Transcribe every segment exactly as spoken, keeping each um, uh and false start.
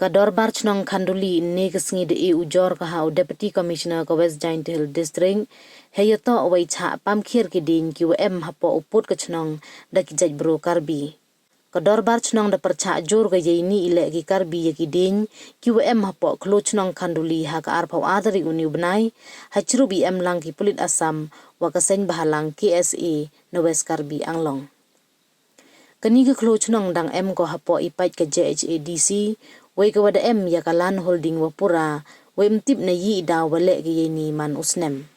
Ka Dorbar Chnong Khanduli ynne ka sngi da e ujor ka ha u Deputy Commissioner ka West Jaintia Hills District, hei yatoh wa i chah pamkhiar ki dieñ ki wa em hapoh u pud ka chnong da ki jaitbru Karbi. Ka Dorbar Chnong da pyrchah jur ka ya ini i leh ki Karbi ya ki dieñ ki wa em hapoh khloo chnong Khanduli ha ka arphaw ar tarik uni u bnai, ha chirup i em lang ki pulit Assam wa ka seng bahalang K S A na West Karbi Anglong. Kani ka khloo chnong dang em ko hapoh i pait ka J H A D C, wei ka wa da em ya ka land holding wa pura, wei ym tip na i i daw wa leh ki ya ini man u snem.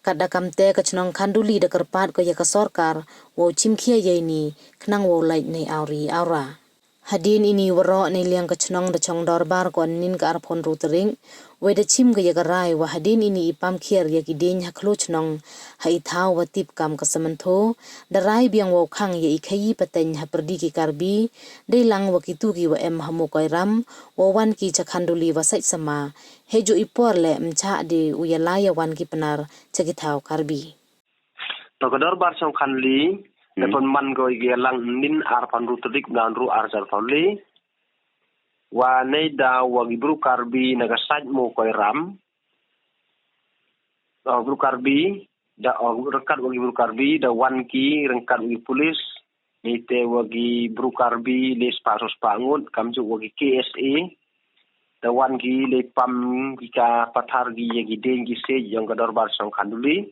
Kat da kamte ka chnong Khanduli da kyrpad ko ya ka sorkar wow chimkhia ya ini khnang wow lait nei awri awra. Hadien ini waroh nei liang ka chnong da chong dorbar ko ynnin ka arphaw ynru tarik, wei da chim ka ya ka rai wa hadien ini i pamkhiar ya ki dieñ ha khloo chnong ha i thaw wa tip kam ka Samantho, da rai biang wow khang ya i khayi pateng ha pyrdi ki Karbi, dei lang wa kitu ki wa em ha Mukoiram, wow wan ki cha Khanduli wa sait sama, hei ju i por le ym chah de u ya lai ya wan ki Pnar cha ki thaw Karbi. To ka Dorbar Chnong Khanduli, da pynman ko i ka lang ynnin arphaw ynru tarik bnai ynru ar hajar arphaw le. Wa nei daw wa ki bru Karbi na ka sait Mukoiram. O bru Karbi, da o ryngkat wa ki bru Karbi, da wan ki ryngkat wa ki pulit, nei te wa ki bru Karbi le spah so spah ngut, kamjooh wa ki K S A, da wan ki le pam ki ka pathar ki ya ki dieñ ki siej yong ka Dorbar Chnong Khanduli.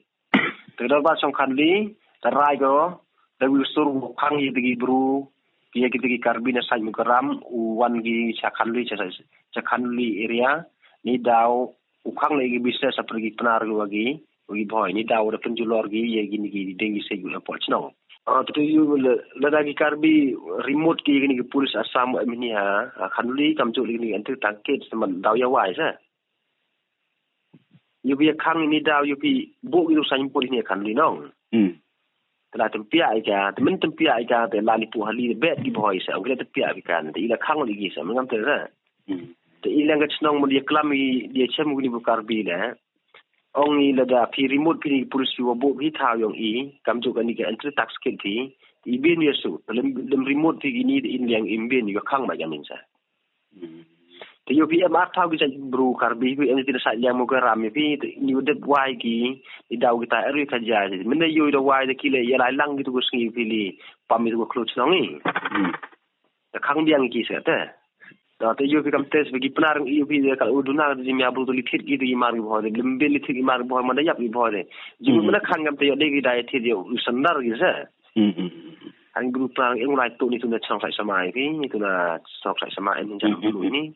Te ka Dorbar Chnong Khanduli, da rai ko, da wi sur u khang ya ki bru, ki ya ki, ki Karbi na sait Mukoiram, u wan ki cha Khanduli, cha, cha Khanduli area, nei daw, u khang le ki business ha pyrdi ki Pnar ki wa ki, wa ki Bhoi, nei daw da pynjulor ki ya kini ki dieñ ki siej hapoh chnong. Ah, te yow le, lada ki Karbi remote ki ya kini ki pulit Assam wa em ini ha, ha Khanduli kamjooh le kini ki anti tank kit, te man daw ya wai sa. Yow phi ya khang ini daw, yow phi booh ki tu signboard ini ha Khanduli nong. Hmm. Te la tympiah i ka, te men tympiah i ka, te la ni pu hali, te bet ki Bhoi sa, ong ki la tympiah i ka, te i la khang le ki sa, men ngam te sa. Hmm. Te i lang ka chnong mo di ya klam i, di ya chem kini bru Karbi le. Ong i lada phi remote phi ni pulit phi wa booh phi thaw yong i, kamjooh kani ka entry tax kit phi, i bin ya su, te lem, lem remote phi kini te in liang i bin ya khang ma ya min sa. Hmm. Te yow phi em ar thaw ki jaitbru Karbi, phi em ti na sait liang Mukoiram phi, te ni dep wai ki, ni daw ki ta er ka ja. Mene yow da wai da ki le ya lai lang ki tu ko sngi phi li, pam i tu ko khloo chnong i. Hmm. Te khang biang ki sa te. Te, te yow phi kam test phi ki Pnar yow phi de ka u duna de mya bru tu li thit ki de i mar ki Bhoi de, lem bin li thit i mar ki Bhoi man da yap ki Bhoi de. Ji mene khang kam te yow de ki da thit yow u sandar ki sa. Hmm, hmm, hmm. Ang bru Pnar eng lai tu ni tu na chong sai sama phi, ni tu na chong sai sama em jang tu ni.